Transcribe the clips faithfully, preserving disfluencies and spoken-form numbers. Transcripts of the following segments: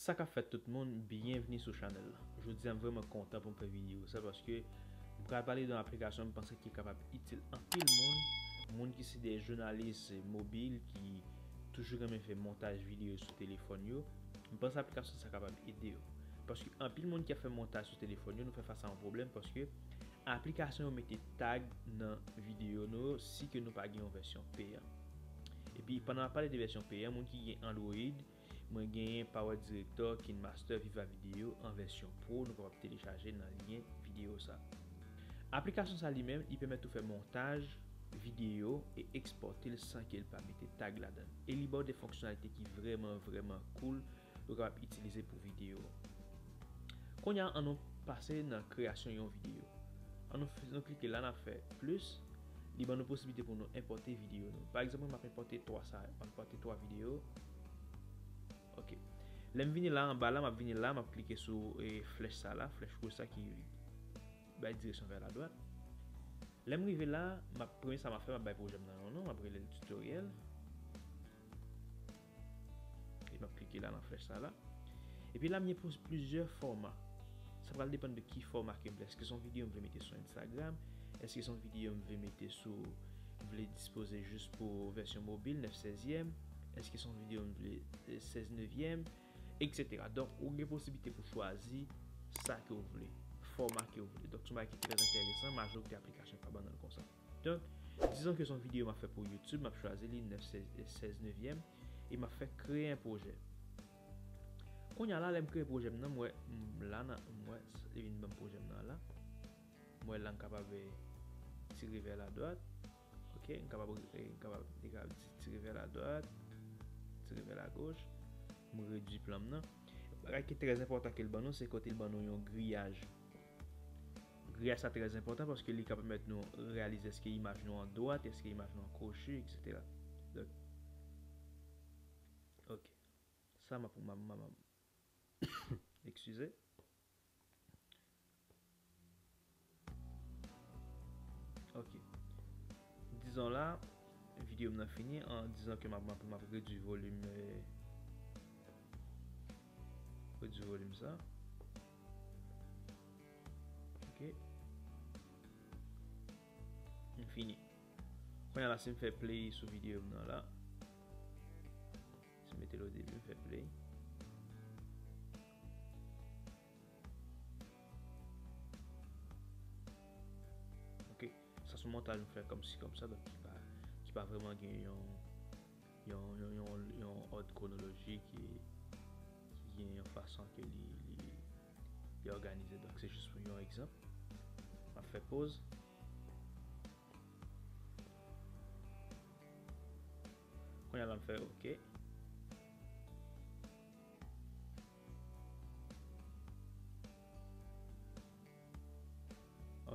Sa k ap fèt tout moun, byenvni sou chanèl la. Jodi a m vrèman kontan pou m fè videyo sa paske m pral pale de yon aplikasyon m panse ki kapab itil anpil moun, moun ki se de jounalis mobil ki toujou renmen fè montaj videyo sou telefòn yo. M panse aplikasyon sa kapab ede yo. Paske anpil moun ki ap fè montaj sou telefòn yo, nou fè fas a yon pwoblèm paske aplikasyon yo mete tag nan videyo nou yo si ke nou pa gen yon vèsyon peyan. Epi pandan m ap pale de vèsyon peyan, moun ki gen Android, mwen genyen Power Director, KineMaster, Viva Video an vèsyon Pro, nou kapab telechaje nan lyen videyo sa. Aplikasyon sa li menm, li pèmèt ou fè montaj videyo e ekspòte l san ke l pa mete tag ladan l. E li ba w de fonksyonalite ki vrèman, vrèman cool, ou kapab itilize pou videyo. Kounye a, ann nou pase nan kreyasyon yon videyo. Ann nou, nou klike la, n ap fè plis. Li ban nou posiblite pou nou enpòte videyo nou. Pa egzanp, mwen, m ap enpòte twa sa, m ap enpòte twa videyo. Ok. Lè m vini la, anba la, m ap vini la, m ap klike sou e, flèch sa la, flèch wouj sa ki bay direksyon vè ladwat. Lè m rive la, m ap, premye sa m ap fè, m ap bay pwojè m nan yon non, m ap rele l tutorial. E m ap klike la nan flèch sa la. Epi la, m gen plis-, plizyè fòma. Sa pral depann de ki fòma ke m vle. Èske se yon videyo m vle mete sou Instagram? Èske se yon videyo m vle mete sou, m vle dispoze jis pou vèsyon mobil, nèf sèzyèm? Èske se yon videyo m vle, eh, sèz nevyèm? Etsetera. Donk, ou gen posiblite pou chwazi sa ke w vle, fòma ke w vle. Donk, se yon bagay ki trè enteresan, majorite aplikasyon pa ban nan l konsa. Donk, dizon ke se yon videyo m ap fè pou YouTube, m ap chwazi li nèf sèz, sèz nevyèm, e m ap fè kreye yon pwojè. Kounye a la, lè m kreye pwojè m nan, m wè, m, la nan, m wè, li vin ban m pwojè m nan la. M wè la, m kapab, eh, tire vè ladwat. Ok, m kapab, eh, m kapab, li kapab di tire vè ladwat, tire vè lagoch. M redui plan m nan. Bagay ki trè enpòtan ke l ban nou, se kote l ban nou yon griyaj. Griyaj sa trè enpòtan paske li ka pèmèt nou reyalize èske imaj nou an dwat, èske imaj nou an kwochi, etsetera. Donk, ok. Sa m ap, m ap, m ap, m ap, eskize. Ok. Dizon la, videyo m nan fini, an dizon ke m ap, m ap, m ap redui volim, eh, redui volim sa. Ok. M fini. Kounye a la, si m fè play sou videyo m nan la, si m mete l o debi, m fè play. Ok, sa se yon montaj m fè kòmsi kòmsa, donk ki pa, ki pa vrèman gen yon, yon, yon, yon, yon òd kwonolojik ki, ki gen yon fason ke li, li, li òganize. Donk, se jis pou yon egzanp. M ap fè poz. Kounye a la, m fè ok.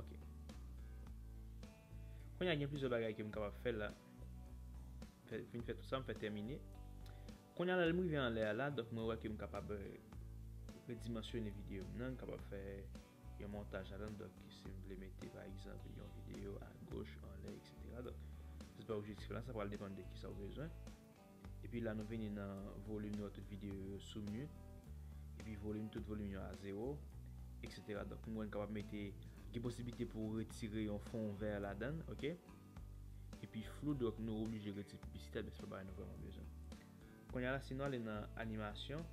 Ok. Kounye a gen plizyè bagay ke m kapab fè la. Fè, vin fè tout sa, m fè tèmine. Kounye a la, lè m rive anlè a la, donk mwen wè ke m kapab, eh, redimansyone videyo m nan, m kapab fè yon montaj ladan, donk si m vle mete, pa egzanp, yon videyo agoch, anlè, etsetera. Donk, se pa objektif la, sa pral depann de kisa w bezwen. Epi la, nou vini nan volim, nou wè tout videyo yo sou mute. Epi volim, tout volim yo a zewo, etsetera. Donk, mwen kapab mete, gen posiblite pou w retire yon fon vè ladan l, ok? Epi flou, donk, nou oblije retire piblisite, men se pa bagay nou vrèman bezwen. Kounye a la, si nou ale nan animasyon,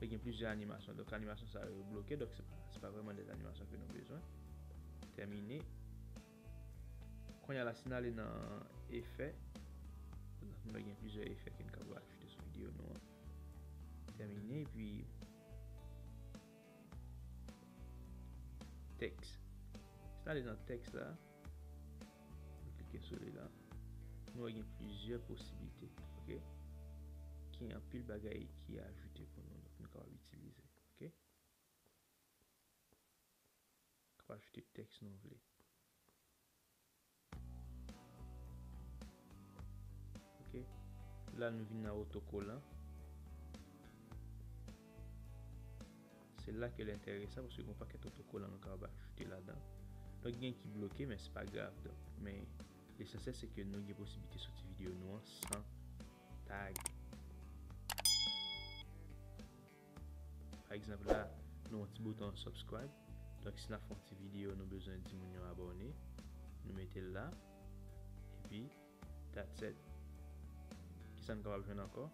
e gen plizyè animasyon. Donk, animasyon sa yo bloke, donk se pa, se pa vrèman de animasyon ke nou bezwen. Tèmine. Kounye a la, si n ale nan efè, nou gen plizyè efè ke n kapab ajoute sou videyo nou an. Tèmine, epi tèks. Si n ale nan tèks la, nou klike sou li la, nou wè gen plizyè posiblite, ok? Gen anpil bagay ki ajoute pou nou, donk nou kapab itilize, ok? Kapab ajoute tèks nou vle. Ok. La, nou vin nan otokolan. Se la ke l enteresan, paske gen yon pakèt otokolan nou kapab ajoute ladan. Donk, gen ki bloke, men se pa grav. Donk, men lesansyèl, se ke nou gen posiblite soti videyo nou an san tag. Egzanp la, nou yon ti bouton subscribe. Donk, si n ap fè yon ti videyo, nou bezwen di moun yo abòne. Nou mete l la. Epi, that's it. Kisa n kapab jwenn ankò?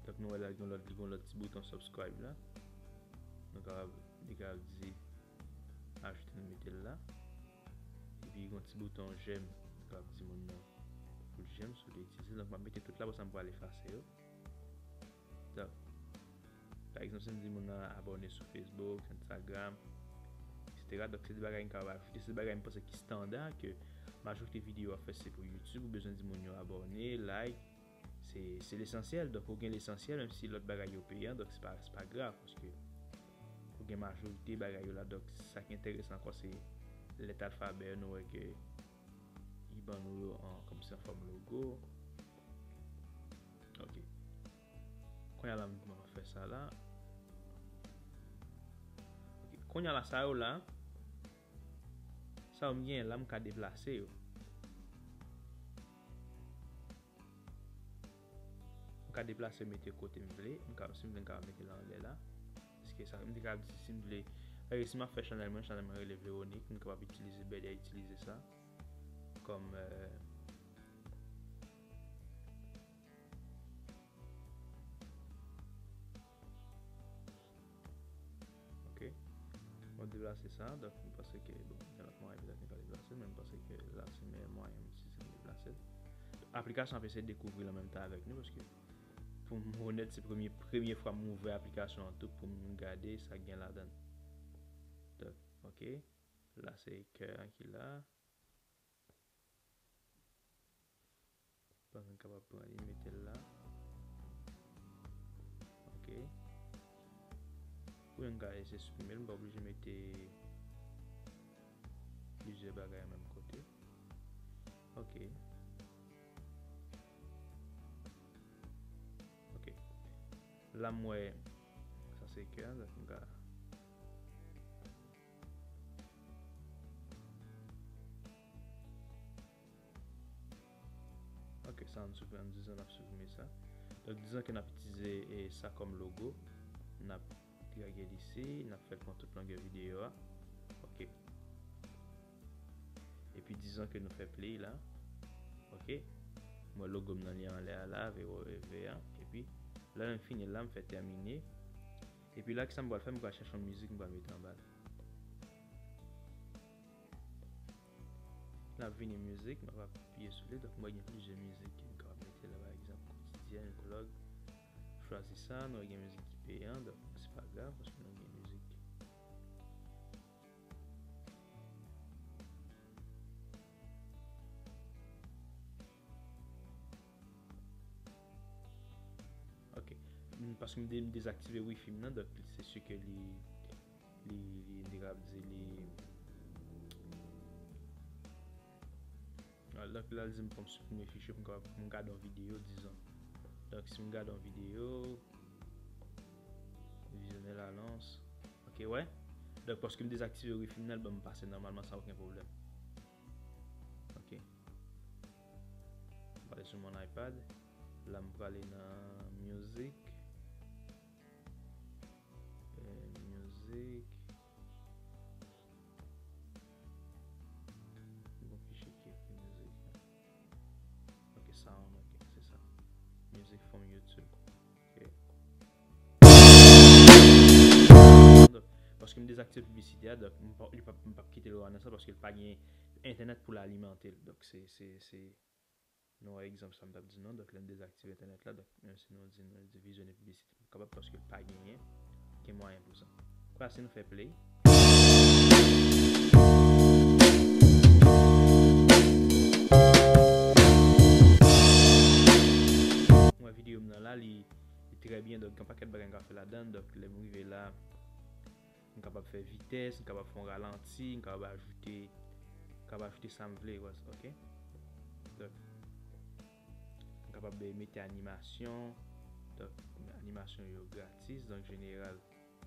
Donk, nou wè la, gen lòt, gen lòt ti bouton subscribe la. Nou kapab, li kapab di ajoute, nou mete l la. Epi, gen yon ti bouton j'aime. Nou kapab di moun nan pou l j'aime, si w te itilize. Donk, m ap mete tout la, apre sa, m pral efase yo. Donk, pa egzanp, si m di moun nan abòne sou Facebook, Instagram, et cetera. Donk, se de bagay m kapab ajoute, se de bagay m panse ki standa, ke majorite videyo ap fè se pou YouTube, ou bezwen di moun yo abòne, like, se, se lesansyèl. Donk, ou gen lesansyèl, menm si lòt bagay yo peyan, donk se pa, se pa grav, paske ou gen majorite bagay yo la. Donk, sa ki enteresan ankò, se lèt alfabè yo, nou wè ke li ban nou yo an, kòmsi an fòm logo. Ok. Kounye a la, m ap fè sa la. Ok. Kounye a la, sa yo la, sa yo m genyen la, m ka deplase yo. M ka deplase, mete kote m vle. M ka, si m vle, m ka mete l anlè la. Paske sa, m te ka di si m vle. Paske si m ap fè chanèl mwen, chanèl mwen rele Veronique, m kapab itilize, bèdè itilize sa kòm, euh, Ok. Mwen deplase sa, donk m panse ke, bon, gen lòt mwayen petèt nou ka deplase l, men m panse ke la se meyè mwayen m itilize pou deplase l. Aplikasyon ap eseye dekouvri l an menm tan avèk nou, paske pou m onèt, se premye, premye fwa m ouvè aplikasyon an tou pou m gade sa k gen ladan l. Donk, ok. La se kè an ki la. Pandan n kapab pran li, mete l la. Ok. Oubyen n ka eseye siprime l, m pa oblije mete plizyè bagay an menm kote. Ok. Ok. La m wè sa se kè an, donk m ka Ok, sa ann siprime, dizon n ap siprime sa. Donk, dizon ke n ap itilize, e, sa kòm logo, n ap drage l isi, n ap fè l pran tout longè videyo a. Ok. Epi, dizon ke nou fè play la. Ok. M wè logo m nan li anlè a la, V O V a. Epi, lè m fini la, m fè tèmine. Epi la, kisa m pral fè? M pral chèche yon mizik, m pral mete anba l. N ap vini mizik, m ap apiye sou li. Donk, mwen gen plizyè mizik ke m kapab mete la, pa egzanp, Kotidyèn, Vlòg. Chwazi sa, nou gen mizik ki peyan, donk se pa grav, paske nou gen mizik. Ok. M, paske m de-, m dezaktive wifi m nan, donk se si ke li, li, li, m te kapab di li, ah, donk la, l di m pou m siprime fichye pou m kapab, pou m gade yon videyo, dizon. Donk, si m gade yon videyo, vizyonè lanons. Ok, wè. Donk, paske m dezaktive wifi m nan, l ban m pase nòmalman san okenn pwoblèm. Ok. M prale sou mon iPad. La, m prale nan music. Eh, music. Gon fichye ki ekri music. Ok, sound, ok, se sa. Music from YouTube. Ok. Donk, paske m dezaktive piblisite a, donk m pa, li p ap, m p ap kite l wè nan sa, paske l pa gen entènèt pou l alimante l. Donk, se, se, se, nou wè egzanp sa m t ap di nou an. Donk, lè n dezaktive entènèt la, donk, menm si nou di, nou di vizyone piblisite, nou kapab, paske l pa genyen okenn mwayen pou sa. Kwa si nou fè play. Mwen videyo m nan la, li, li trè byen, donk, gen pakèt bagay m ka fè ladan, donk, lè m rive la, m kapab fè vitès, m kapab fè yon ralanti, m kapab ajoute, m kapab ajoute sa m vle, ok? Donk, m kapab, eh, mete animasyon. Donk, animasyon yo gratis, donk jeneral.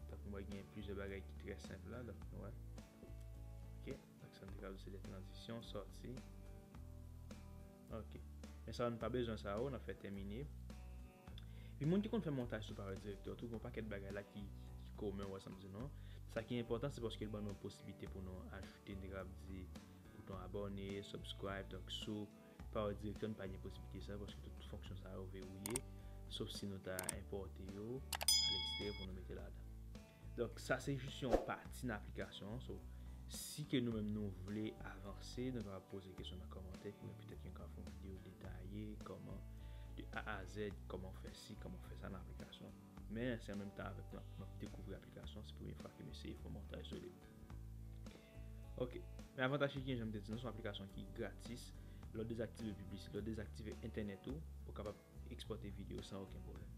Donk, mwen gen plizyè bagay ki trè senp la, donk, nou wè. Ok, donk, sa m te kapab di se de tranzisyon, sòti. Ok. Men sa, nou pa bezwen sa yo, n ap fè tèmine. Epi moun ki konn fè montaj sou Power Director tou, gen yon pakèt bagay la ki, ki komen, wè sa m di non. Sa ki enpòtan, se paske l ban nou posiblite pou nou ajoute, n te kapab di, bouton abòne, subscribe. Donk, sou Power Director, nou pa gen posiblite sa, paske tout fonksyon sa yo verouye, sof si nou ta enpòte yo aleksteryè pou nou mete ladan. Donk, sa se jis yon pati nan aplikasyon an. So, si ke nou menm nou vle avanse, nou kapab poze kesyon nan kòmantè, pou petèt yon ka fè yon videyo detaye, kòman, de A a Z, kòman fè si, kòman fè sa nan aplikasyon. Men, se an menm tan avèk nou, n ap dekouvri aplikasyon, se premye fwa ke m eseye fè yon montaj sou li. Ok. Men avantaj ki gen, jan m te di nou, se yon aplikasyon ki gratis. Lè w dezaktive piblisite, lè w dezaktive entènèt ou, ou kapab ekspòte videyo san okenn pwoblèm.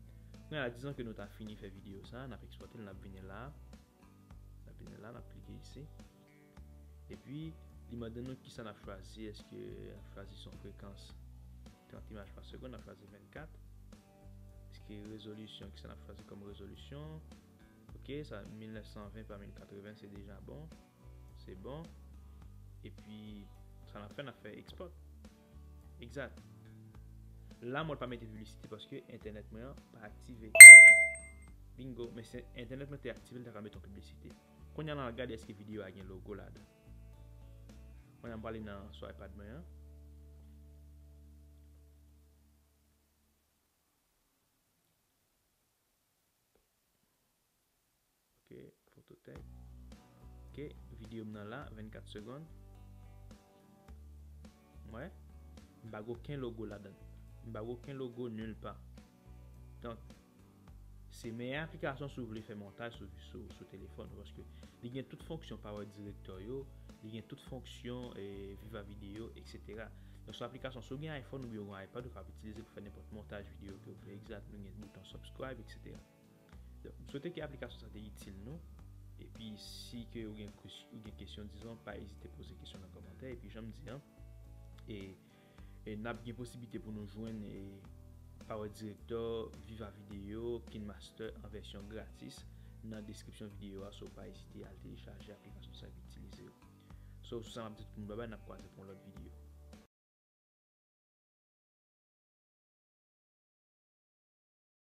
Kounye a, dizon ke nou ta fini fè videyo sa, n ap ekspòte l, n ap vini la. N ap vini la, n ap klike isi. Epi, li mande nou kisa n ap chwazi. Èske n ap chwazi sou frekans trant imaj pa segonn, n ap chwazi vennkat. Èske rezolisyon, kisa n ap chwazi kòm rezolisyon? Ok, sa, mil nèf san ven pa mil katreven, se deja bon. Se bon. Epi, sa n ap fè, n ap fè export. Exact. La, mwen pa mete piblisite paske entènèt mwen an pa aktive. Bingo. Men si entènèt mwen te aktive, m ta ka mete yon piblisite. Kounye a, n al gade èske videyo a gen logo ladan. Kounye a, m prale nan sou iPad mwen an. Ok, Phototek. Ok, videyo m nan la, vennkat segonn. Wè, m pa gen okenn logo ladan. M pa gen okenn logo nil pa. Donk, se meyè aplikasyon si w vle fè montaj sou, sou, sou telefòn ou, paske li gen tout fonksyon Power Director yo, li gen tout fonksyon eh, Viva Video, et cetera. Donk, se yon aplikasyon, si w gen iPhone oubyen w gen iPad, ou kapab itilize pou fè nenpòt montaj videyo ke w vle. Egzat, nou gen bouton subscribe, et cetera. Donk, m swete ke aplikasyon sa te itil nou. Epi, si ke ou gen, ou gen kesyon, dizon, pa ezite poze kesyon nan kòmantè. Epi, jan m di an, e, e n ap gen posiblite pou nou jwenn e, Power Director, Viva Video, KineMaster an vèsyon gratis nan deskripsyon videyo a. So, pa ezite al telechaje aplikasyon sa epi itilize yo. So, sou sa, m ap di tout moun babay, n ap kwaze pou yon lòt videyo.